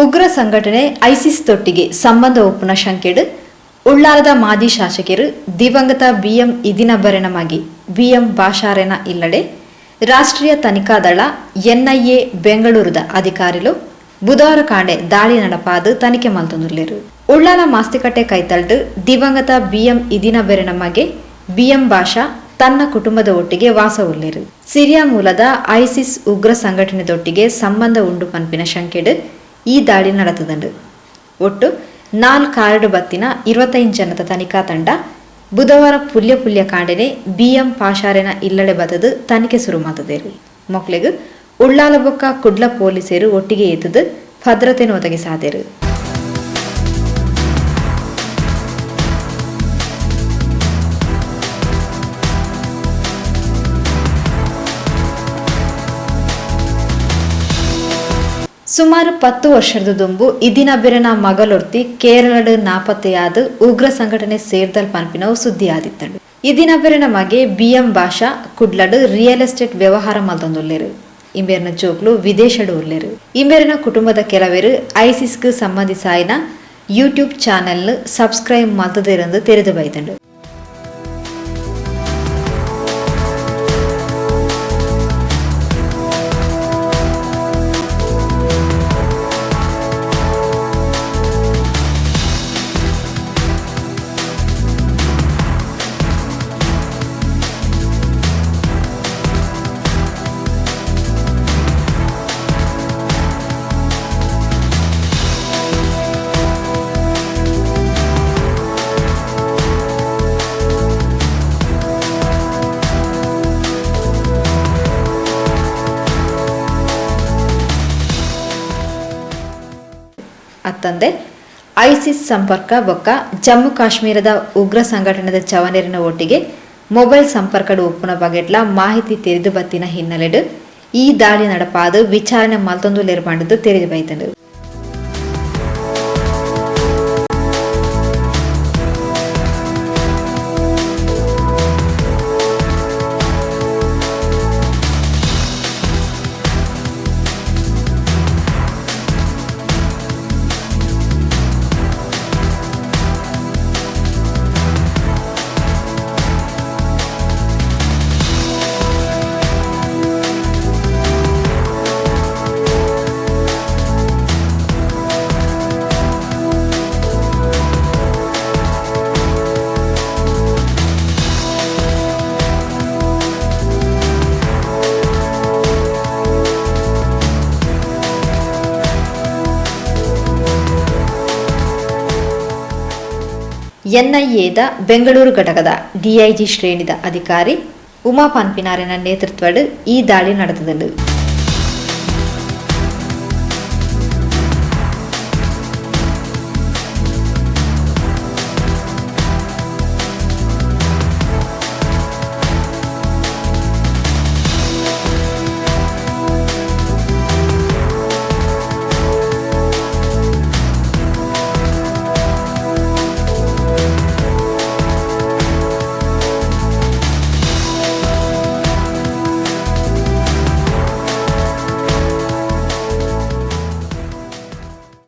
ಉಗ್ರ ಸಂಘಟನೆ ಐಸಿಸ್ ತೊಟ್ಟಿಗೆ ಸಂಬಂಧ ಒಪ್ಪುನ ಶಂಕೆಡ್ ಉಳ್ಳಾಲದ ಮಾಜಿ ಶಾಸಕರು ದಿವಂಗತ ಬಿಎಂ ಇದಿನ ಬರೆನಮಾಗಿ ಬಿಎಂ ಬಾಷಾರೆನ ಇಲ್ಲಡೆ ರಾಷ್ಟ್ರೀಯ ತನಿಖಾ ದಳ ಎನ್ಐಎ ಬೆಂಗಳೂರುದ ಅಧಿಕಾರಿಲು ಬುಧವಾರ ಕಾಂಡೆ ದಾಳಿ ನಡಪಾದು ತನಿಖೆ ಮಲ್ತೊಂದುಲ್ಲೆರು. ಉಳ್ಳಾಲ ಮಾಸ್ತಿಕಟ್ಟೆ ಕೈತಲ್ಡ್ ದಿವಂಗತ ಬಿಎಂ ಇದಿನ ಬೆರೆನಮಗೆ ಬಿಎಂ ಬಾಷಾ ತನ್ನ ಕುಟುಂಬದ ಒಟ್ಟಿಗೆ ವಾಸ ಉಲ್ಲೆರು. ಸಿರಿಯಾ ಮೂಲದ ಐಸಿಸ್ ಉಗ್ರ ಸಂಘಟನೆದೊಟ್ಟಿಗೆ ಸಂಬಂಧ ಉಂಡು ಪನ್ಪಿನ ಶಂಕೆಡ್ ಈ ದಾಳಿ ನಡೆತದಂಡು. ಒಟ್ಟು 4 ಕಾರ್ಡ್ ಬತ್ತಿನ 25 ಜನದ ತನಿಖಾ ತಂಡ ಬುಧವಾರ ಪುಲ್ಯ ಪುಲ್ಯ ಕಾಂಡೆನೆ ಬಿಎಂ ಪಾಷಾರೆನ ಇಲ್ಲಡೆ ಬತ್ತದು ತನಿಖೆ ಶುರು ಮಾತದೇರು. ಮೊಕ್ಲೆಗ್ ಉಳ್ಳಾಲ ಬೊಕ್ಕ ಕುಡ್ಲ ಪೊಲೀಸರು ಒಟ್ಟಿಗೆ ಎತ್ತದು ಭದ್ರತೆಯನ್ನು ಒದಗಿಸಾದೇರು. ಸುಮಾರು 10 ವರ್ಷದ ದುಂಬು ಇದಿನ ಬೆರನ ಮಗಲೊರ್ತಿ ಕೇರಳಡ್ ನಾಪತ್ತೆಯಾದ ಉಗ್ರ ಸಂಘಟನೆ ಸೇರ್ದಲ್ ಪನ್ಪಿನವು ಸುದ್ದಿ ಆದಿತ್ತಂಡು. ಇದಿನ ಬೆರನ ಮಗೆ ಬಿಎಂ ಬಾಷಾ ಕುಡ್ಲಡ್ ರಿಯಲ್ ಎಸ್ಟೇಟ್ ವ್ಯವಹಾರ ಮಲ್ತೊಂದುಲ್ಲೆರು. ಇಂಬೆರ್ನ ಜೋಕ್ಲು ವಿದೇಶಡ್ ಉಲ್ಲೆರು. ಇಂಬೆರ್ನ ಕುಟುಂಬದ ಕೆಲವರು ಐಸಿಸ್ಗೆ ಸಂಬಂಧಿಸಾಯಿನ ಯೂಟ್ಯೂಬ್ ಚಾನೆಲ್ ಸಬ್ಸ್ಕ್ರೈಬ್ ಮಲ್ತದಿರಂದು ತೆರೆದು ಬೈದಂಡು. ಅತ್ತಂದೆ ಐಸಿಸ್ ಸಂಪರ್ಕ ಬೊಕ್ಕ ಜಮ್ಮು ಕಾಶ್ಮೀರದ ಉಗ್ರ ಸಂಘಟನೆದ ಚವನೆರಿನ ಒಟ್ಟಿಗೆ ಮೊಬೈಲ್ ಸಂಪರ್ಕದ ಉಪ್ಪುನ ಬಗೆಟ್ಲ ಮಾಹಿತಿ ತೆರೆದು ಬತ್ತಿನ ಹಿನ್ನೆಲೆಡು ಈ ದಾಳಿ ನಡಪಾದು ವಿಚಾರಣೆ ಮಲ್ತೊಂದು ಲೇರ್ಪಂಡದ್ದು ತೆರೆದು ಬೈತಂಡು. ಎನ್ಐಎದ ಬೆಂಗಳೂರು ಘಟಕದ ಡಿಐಜಿ ಶ್ರೇಣಿದ ಅಧಿಕಾರಿ ಉಮಾ ಪನ್ಪಿನಾರಿನ ನೇತೃತ್ವಡ್ ಈ ದಾಳಿ ನಡೆದದು.